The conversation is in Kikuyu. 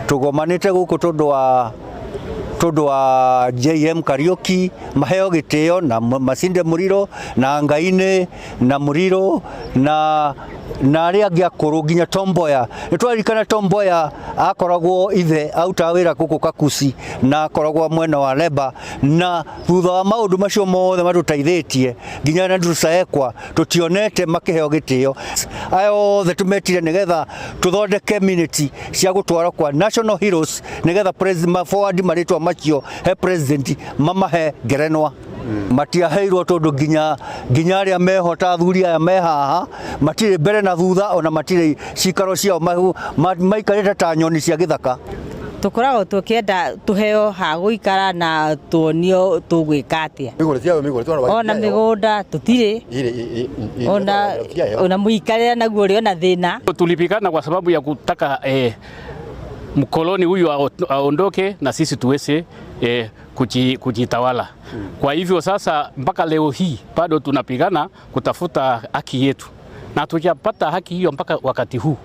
Tugomanite guku tondu wa JM Kariuki maheo gitio na Masinde Muliro na Ngaine na Muliro na aria angi akuru nginya Tom Mboya. Nĩ twaririkana Tom Mboya akoragwo ithe arutaga wĩra gũkũ Kakuci na akoragwo mwena wa Leba, na thutha wa maũndũ macio mothe matũteithĩtie nginya na Saekwa tũtionete makĩheo gĩtĩo. Aya othe tũmetire nĩgetha tũthondeke minute cia gũtwara kwa National Heroes, nĩgetha forward marĩtwa macio he president mamahe ngerenwa. Matiaheirwo tondu nginya aria meho ta athuri aya me haha matirĩ mbere na thutha, ona matirĩ cikaro ciao, maikarĩte ta nyoni cia gĩthaka. Tukoragwo tukienda tuheo ha guikara na tuonio tugwika atia. Ona migunda tutire, ona muikarire naguo uri ona thina. Tulipigana kwa sababu ya kutaka mkoloni huyu aondoke na sisi tuweze kujitawala. Kwa hivyo sasa mpaka leo hii bado tunapigana kutafuta haki yetu na hatujapata haki hiyo mpaka wakati huu.